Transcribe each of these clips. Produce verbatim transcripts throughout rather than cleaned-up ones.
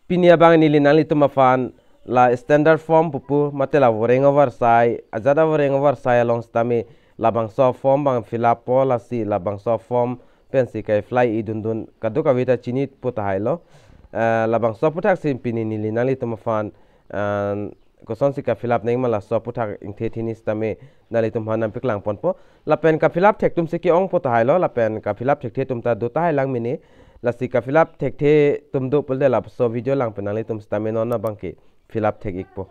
Pini abang neli nanglitum aphan la standard form pupu mate la voreng avarsai, ajat avoreng avarsai along sitame labangso form abang fill up po, lasi labangso form pensi ka-apply-i dundun kadokave ta chinitpo tahai lo. Eh, labangso aputhaksi pini neli nanglitum aphan, eh, kosonsi ka-fill up nangma laso aputhak ingthe thini sitame nanglitum aphan nangpaklang ponpo. Lapen ka-fill up thek atumsi ke-ongpo tahai lo, lapen ka-fill up thekthe atum ta do tahai lang mene. Lasi ka-fill up thekthe atum do pulote laso video lang pen nanglitum sitame non abang ke-fill up thek-ikpo.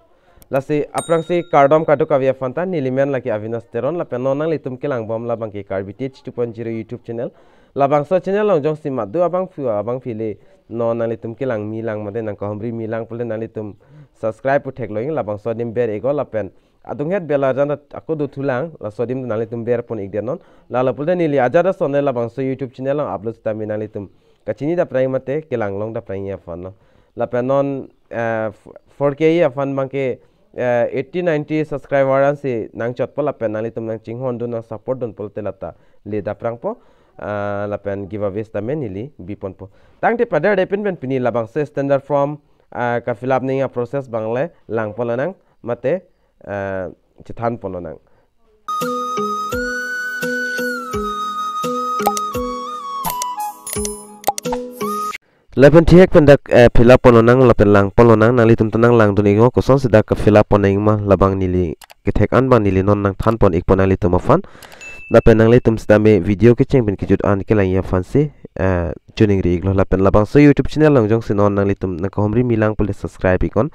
Lasi aphrangsi kardom kadokave aphan ta, neli men lake Avinash Teron, lapen non nanglitum kelang bom labang ke Karbi Teach two point zero YouTube channel. Labangso channel along jongsi madu abangphu abangphi le non nanglitum kelang mi lang mate nangkahumri mi lang pulote nanglitum subscribe pu theklo ing, labangso adim ber-iknon lapen adunghet bell arjan ako do thulang, laso adim nanglitum ber pon-ikdet non. Lalo pulote neli ajat ason le labangso YouTube channel along upload sitame nanglitum kachini dapprang mate kelang long dapprang aphan lo. Lapen non, eh, f-, four K aphan abang ke, eh, eighty ninety subscriber ansi nangchotpo lapen nanglitum nangchinghon dun nang support dun pulote lata le dapprangpo, ah, lapen giveaway sitame neli bi ponpo. Tangte padar de pin pen pini labangso standard form, ah, ka-fill up nangji a-process abang le lang pon lonang mate, eh, chethan pon lonang. Lapen thihek pen dak, eh, fill up pon lonang lapen lang pon lonang, nanglitum ta nanglang dun-iknon kosonsi dak ka-fill up pon nangma labang neli kethek an abang neli non nangthan pon-ikpo nanglitum aphan. Lapen nanglitum sitame video kecheng pen kejut an kelangji aphansi, eh, choningri-iklo, lapen labangso YouTube channel along jongsi non nanglitum nangkahumri mi lang pulote subscribe-iknon.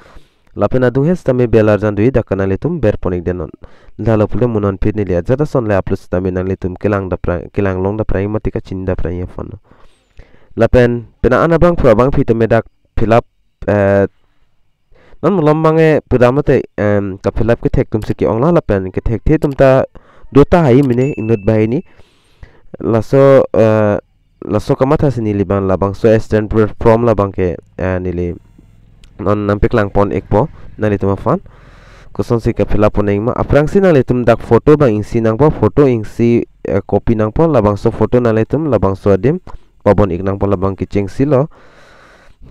Lapen adunghet sitame bell arjan do-ik, dak ke nanglitum ber pon-ikdet non. Lalo pulote mo non pit neli ajat ason le upload sitame nanglitum kelang dapprang, kelang long dapprang mate kachini dapprang aphan lo. Lapen pina an abangphu abangphi atum dak fill up, eh, non malom abang e pura mate, em, ka-fill up kethek atumsi ke-onglo, lapen kethekthe atum ta do tahai mene inut banghini. Laso, eh, laso kamathasi neli abang labangso standard form labang ke, eh, neli non nangpaklang pon-ikpo nanglitum aphan kosonsi ka-fill up pon nangma. Aphrangsi nanglitum dak photo abang ingsi nangpo, photo ingsi, eh, copy nangpo, labangso photo nanglitum labangso adim pabon-ik nangpo, labang kechengsi lo.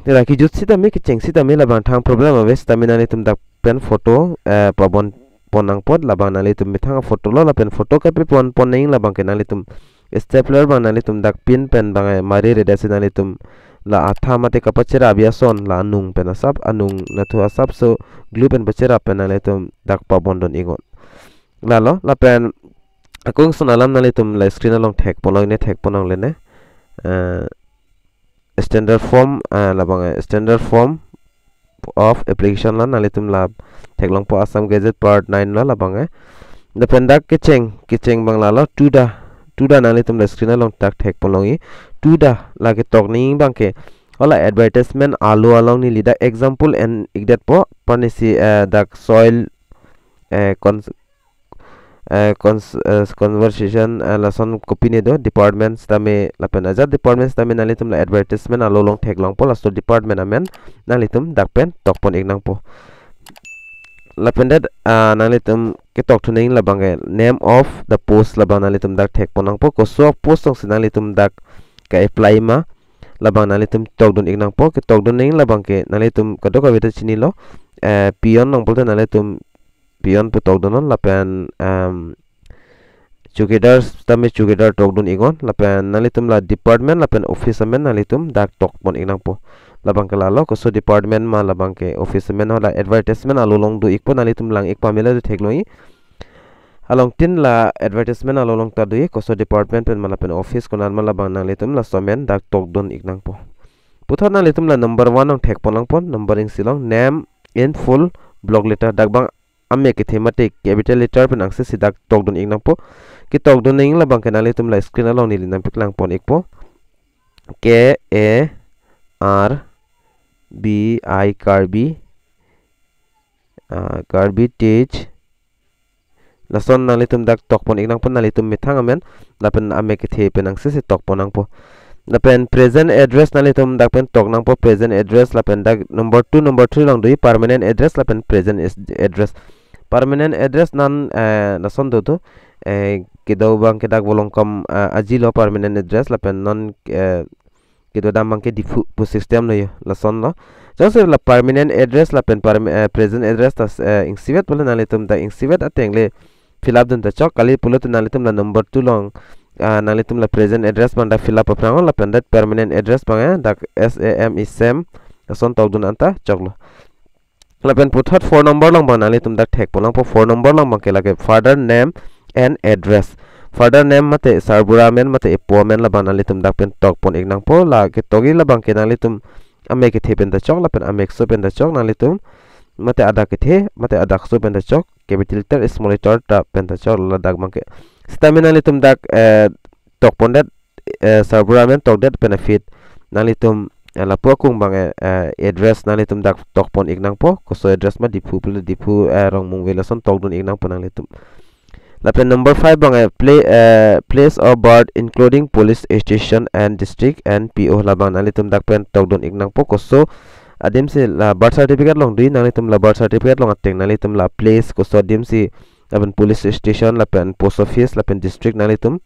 Tera kejut sitame kecheng sitame labang thang problem ave sitame nanglitum dak pen photo, eh, pabon pon nangpo, labang nanglitum methang a-photo lo, lapen photo kape pon pon nangji labang ke nanglitum stapler abang nanglitum dak pin pen abang, eh, mari redasi nanglitum la atha mate kapacherap ason la anung pen asap, anung nathu asapso glue pen pacherap pen nanglitum dak pabon dun-iknon. Lalo, lapen akung sun alam nanglitum la screen along thek pon longle ne, thek pon longle ne. Eh, standard form, eh, labang, eh, standard form of application lo, nanglitum la theklongpo, Assam Gazette Part nine lo labang, eh. Lapen dak kecheng, kecheng abang lalo, tuda, tuda nanglitum la screen along dak thek pon longji. Tuda la ketok nangji abang ke hala advertisement alo along neli dak example en-ikdetpo, panisi, eh, dak soil, eh, cons-, eh, cons-, eh, conversation, eh, lason kopine do department sitame lapen ajat department sitame nanglitum la advertisement alo along theklongpo, laso department amen nanglitum dak pen tok pon-ik nangpo. Lapen det, ah, nanglitum ketok thu nangji labang ke name of the post labang nanglitum dak thek pon nangpo, koso post alongsi nanglitum dak ka-apply ma labang nanglitum tok dun-ik nangpo. Ketok dun nangji labang ke nanglitum kadokave ta chinilo, eh, peon nang pulote nanglitum peon pu tok dunnon lapen, em, chowkidar sitame chowkidar tok dun-iknon, lapen nanglitum la department lapen office amen nanglitum dak tok pon-ik nangpo. Labang ke lalo, koso department ma labang ke office amen, hala advertisement alo along do-ikpo, nanglitum lang-ik pamela do theklongji. Along tin la advertisement alo along ta do-ik, koso department pen ma lapen office konat ma labang nanglitum laso amen dak tok dun-ik nangpo. Puthot nanglitum la number one along thek pon nangpo, number ingsi long, name in full block letter, dak abang amek kethe mate capital letter pen angse si dak tok dun-ik nangpo. Ketok dun nangji labang ke nanglitum la screen along neli nangpaklang pon-ikpo. K A R B I Karbi, ah, Karbi Teach. Lason nanglitum dak tok pon-ik nangpo, nanglitum methang amen lapen amek kethe pen angse si tok pon nangpo. Lapen present address nanglitum dak pen tok nangpo, present address, lapen dak number two, number three along do-ik permanent address lapen present is-, address. Permanent address nan, eh, lason do do, eh, kedo abang ke dak Volongkom, eh, ajilo permanent address, lapen non, eh, kedo dam abang ke Diphu pu system lo jo, lason lo. Jongsi la permanent address lapen perm-, eh, present address ta, eh, ingsivet pule nanglitum dak ingsivet ateng le fill up dun ta chok, kali pulote nanglitum la number two along, ah, nanglitum la present address abang dak fill up aphrang lapen dak permanent address abang, eh, dak S A M E, Sam, lason tokdun anta choklo. Lapen puthot four number along abang nanglitum dak thekpon langpo, four number along abangke lake father name and address. Father name mate sarbura amen mate epo amen labang nanglitum dak pen tokpon ik nangpo, la ketokji labangke nanglitum amei kethe pen ta chok lapen amekso pen ta chok nanglitum, mate adak kethe mate adakso pen ta chok, capital letter, small letter ta pen ta chok, ladak abangke. Sitame nanglitum dak, eh, tokpondet, eh, sarbura amen tokdet pen aphi nanglitum, eh, lapu akung abang, eh, eh, address nanglitum dak tokpon ik nangpo, koso address ma, Diphu pule Diphu, eh, Rongmongve lason tokdun ik nangpo nanglitum. Lapen number five abang, eh, pla-, eh, place of birth including police station and district and P O labang nanglitum dak pen tokdun ik nangpo, koso adim si la birth certificate along do, nanglitum la birth certificate along ateng nanglitum la place, koso adim si, lapen police station lapen post office lapen district nanglitum,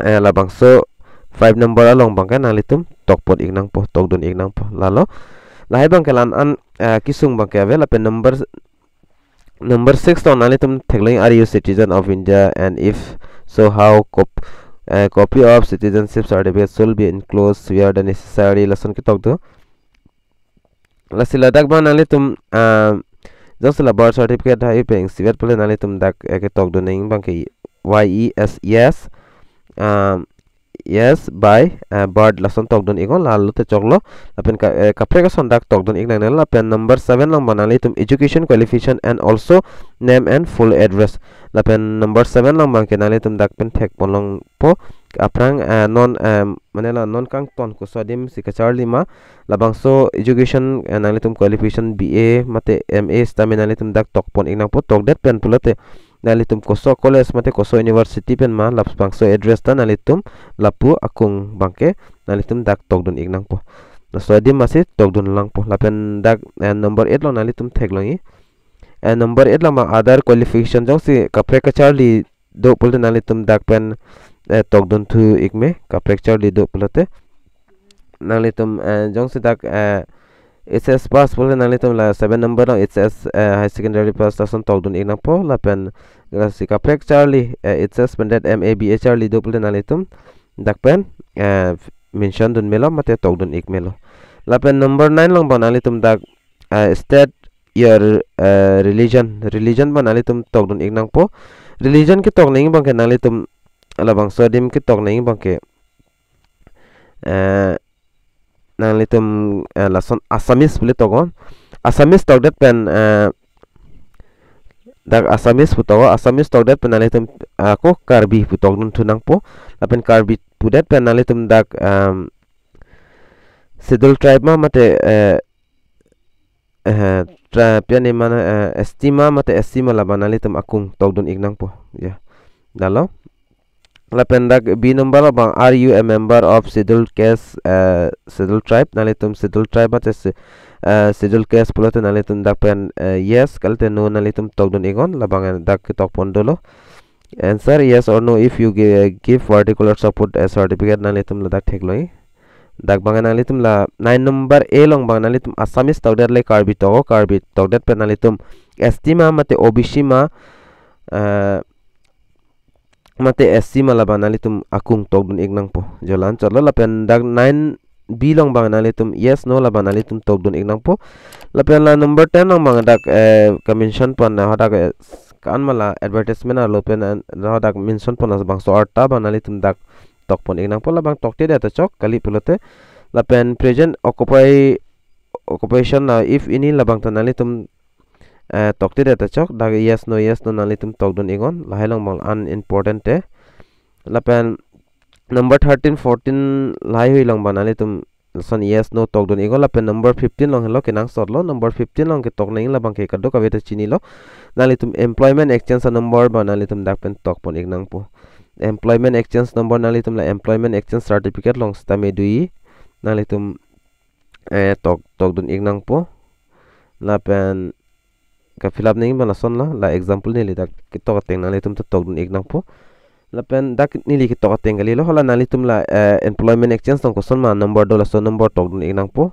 eh, labangso five number along abangke nanglitum tokpon ik nangpo, tokdun ik nangpo. Lalo, lahai abangke la-an, eh, kesung abangke ave. Lapen number, number six along nanglitum theklong, are you citizen of India, and if so, how, cop-, eh, copy of citizenship certificate shall be enclosed where the necessary, lason ketok do. Lasi ladak abang nanglitum, ah, jongsi la birth certificate hai pen ingsivet pule nanglitum dak, eh, ketokdun nangji abangke Y E S, yes, ah, yes, by, eh, birth lason tokdun iknon, lalo te choklo. Lapen ka, eh, kaprek ason dak tokdun ik nangnelo. Lapen number seven along abang nanglitum education qualification and also name and full address. Lapen number seven along abangke nanglitum dak pen thekpon longpo aphrang, eh, non, eh, mane la non kangton koso adim si kacharli ma, labangso education, eh, nanglitum qualification B A mate M A sitame nanglitum dak tokpon ik nangpo, tokdet pen pulote nanglitum koso college mate koso university pen ma, labangso address ta nanglitum lapu akung abangke nanglitum dak tokdun ik nangpo. Laso adim masi tokdun langpo. Lapen dak, eh, number eight along nanglitum theklongji. Eh, number eight along abang other qualification, jongsi kaprek kacharli do pulote nanglitum dak pen, eh, tokdun thu ik me, kaprek charli do pulote. Nanglitum, eh, jongsi dak, eh, H S pass pulote nanglitum la seven number along H S, eh, high secondary pass lason tokdun ik nangpo. Lapen jongsi kaprek charli, eh, H S pen det M A B A charli do pulote nanglitum dak pen, eh, mention dun melo mate tokdun ik melo. Lapen number nine along abang nanglitum dak, eh, state your, eh, religion, religion abang nanglitum tokdun ik nangpo. Religion ketok nangji abangke nanglitum labangso adim ketok nangji abangke, eh, nanglitum, eh, lason Assamese pule toknon. Assamese tokdet pen, eh, dak Assamese pu toknon, Assamese tokdet pen nanglitum, ah, ko Karbi pu tokdun thu nangpo. Lapen Karbi pudet pen nanglitum dak, um, schedule tribe ma mate, eh, eh, tra-, piani mana, eh, S T ma mate S C ma labang nanglitum akung tokdun ik nangpo. Ya. Lalo. Lapen dak B number along abang, are you a member of scheduled caste, eh, scheduled tribe? Nanglitum scheduled tribe mate se-, eh, scheduled caste pulote nanglitum dak pen, eh, yes, kalite no nanglitum tokdun iknon, labang, eh, dak ketokpon dolo. Answer, yes or no, if you gi-, give particular support, eh, certificate, nanglitum ladak theklongji. Dak abang nanglitum la nine number A along abang nanglitum Assamese tokdet le Karbi toknon, Karbi tokdet pen nanglitum S T ma mate O B C ma, eh, mate S C ma labang nanglitum akung tokdun ik nangpo. Jo la-an chotlo. Lapen dak nine B along abang nanglitum yes no labang nanglitum tokdun ik nangpo. Lapen la number ten along abang dak, eh, ka-mention pon na hadak, eh, s-, ko-an ma la advertisement arlo pen, eh, hadak mention pon labangso arta abang nanglitum dak tokpon ik nangpo, labang toktedet ta chok kali pulote. Lapen present occupy, occupation na if any labang ta nanglitum, eh, toktedet ta chok, dak yes no yes no nanglitum tokdun iknon, lahai along abang unimportant te. Lapen number thirteen, fourteen lahai hui along abang nanglitum lason yes no tokdun iknon, lapen number fifteen along helo kenangsotlo, number fifteen along ketok nangji labangke kadokave ta chinilo. Nanglitum employment exchange a-number abang nanglitum dak pen tokpon ik nangpo. Employment exchange number, nanglitum la employment exchange certificate along sitame doji, nanglitum, eh, tok, tokdun ik nangpo. Lapen ka-fill up nangji abang lasonlo, la example neli dak ketok ateng nanglitum ta tokdun ik nangpo. Lapen dak neli ketok ateng kalilo, hala nanglitum la, eh, employment exchange along koson ma number do laso number tokdun ik nangpo.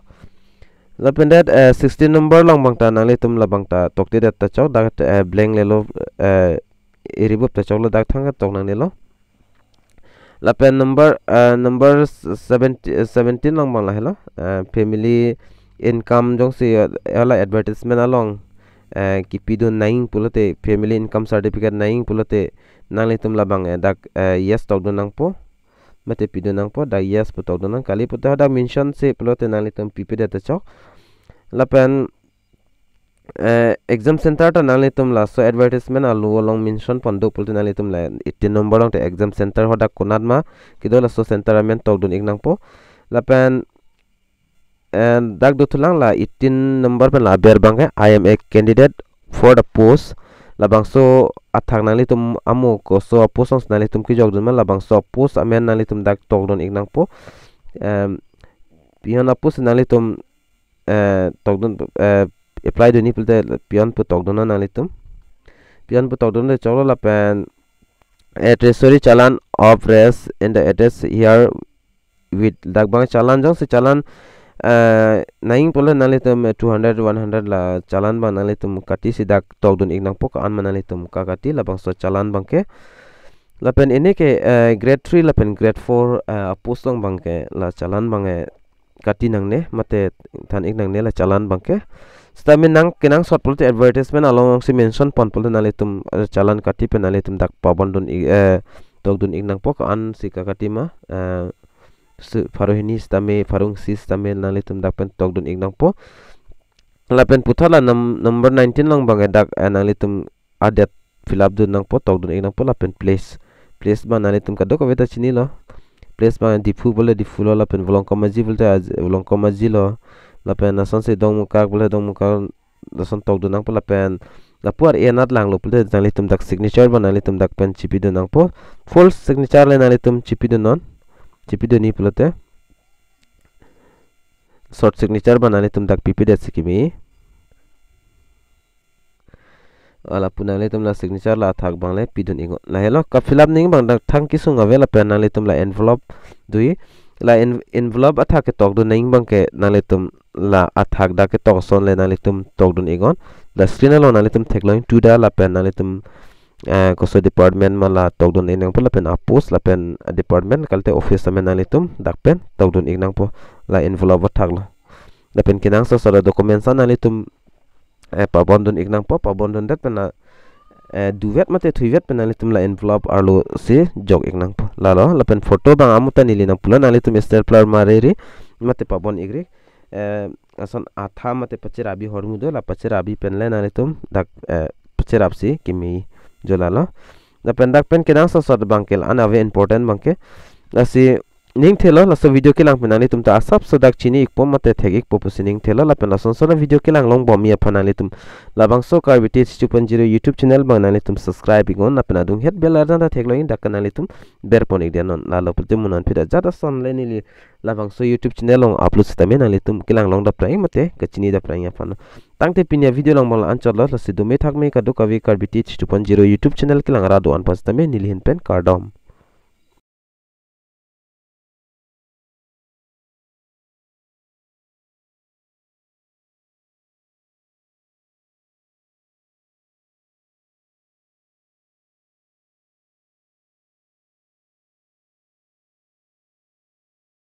Lapen det, eh, sixteen number along abang ta nanglitum labang ta tokte det ta chok, dak, eh, blank lelo, eh, iribup ta choklo, dak thang tok nangnelo. Lapen number, eh, number seventeen, eh, seventeen along abang lahelo, eh, family income jongsi, eh, hala advertisement along, eh, kipidun nangji pulote, family income certificate nangji pulote, nanglitum labang, eh, dak, eh, yes tokdun nangpo. Mate pidun nangpo, dak yes pu tokdun nang, kali puta dak mention si pulote nanglitum pipedet ta chok. Lapen, eh, exam center ta nanglitum laso advertisement alo along mention pon do pulote nanglitum la eighteen number along te exam center hadak konat ma kedo laso center amen tokdun ik nangpo. Lapen, eh, dak dothulang la eighteen number pen la aber abangke, "I am a candidate for the post." Labangso athak nanglitum amo koso apost along nanglitum kejokdun ma, labangso apost amen nanglitum dak tokdun ik nangpo. Em, pion apost nanglitum, eh, tokdun, eh, apply dunji pulote pion pu tokdun nanglitum. Pion pu tokdun te choklo lapen, eh, treasury challan of raise in the address here with, dak abang challan jongsi challan, eh, nangji pulo nanglitum, eh, two hundred, one hundred la challan abang nanglitum kati si dak tokdun ik nangpo, ko-an ma nanglitum kakati labangso challan abangke. Lapen ini ke, eh, grade three lapen grade four, eh, apost along abangke la challan abang, eh, kati nangne mate than ik nangne la challan abangke. Sitame nang kenangsot pulote advertisement along si mention pon pulote nanglitum, eh, challan kati pen nanglitum dak pabondun ik, eh, tokdun ik nangpo, ko-an si kakati ma, eh, si pharo hini sitame, pharo isi sitame nanglitum dak pen tokdun ik nangpo. Lapen puthot la num-, number nineteen along abangke dak, eh, nanglitum adet fill up dun nangpo, tokdun ik nangpo, lapen place. Place abang nanglitum kadokave ta chinilo. Place abang Diphu pulote Diphu lo, lapen Volongkom Aji pulote Aji, Volongkom Aji lo. Lapen lasonsi Dongmukak pulote Dongmukak, lason tokdun nangpo, lapen lapu ar-e anat langlo pulote nanglitum dak signature abang nanglitum dak pen chipidun nangpo. Full signature le nanglitum chipidunnon. Chipidunji pulote short signature abang nanglitum dak pipedet si kimi. Lapu nanglitum la signature la athak abang le pidun iknon. Lahelo ka fill up nangji abang dak thang kesung ave, lapen nanglitum la envelope doji. La en-, envelope athak ketokdun nangji abangke nanglitum la athak dak ketok ason le nanglitum tokdun iknon. La screen along nanglitum theklong tu da lapen nanglitum, eh, koso department ma la tokdun ik nangpo lapen apost lapen department kalite office amen nanglitum dak pen tokdun ik nangpo, la envelope athak lo. Lapen kenangsot sara documents an nanglitum, eh, pabondun ik nangpo, pabondun det pen la, eh, duvet mate thuivet pen nanglitum la envelope arlo si jok ik nangpo. Lalo, lapen photo abang amuta neli nangpulo, nanglitum stapler mare ri mate pabon ik ri. Eh, ason atha mate pacherabi hormu do, la pacherabi pen le nanglitum dak, eh, pacherap si kimi jo lalo. Lapen dak pen kenangsot sot abangke la-an ave important abangke. Lasi ning thelo, laso video kelang pen nanglitum ta asapso dak chini ikpo mate thek ikpo pusi ning thelo, lapen lason son a video kelang longbomji aphan nanglitum labangso Karbi Teach two point zero YouTube channel abang nanglitum subscribe iknon, lapen adunghet bell arjan ta theklong ik, dak ke nanglitum berpon ik detnon. Lalo pulote mo non phida jat ason le neli labangso YouTube channel along upload sitame nanglitum kelang long daprang mate kachini daprang aphan. Tangte pini a video along abang la-an chotlo, lasi dome thakme kadokave Karbi Teach two point zero YouTube channel kelang ra do-an aphan sitame neli ahin pen kardom.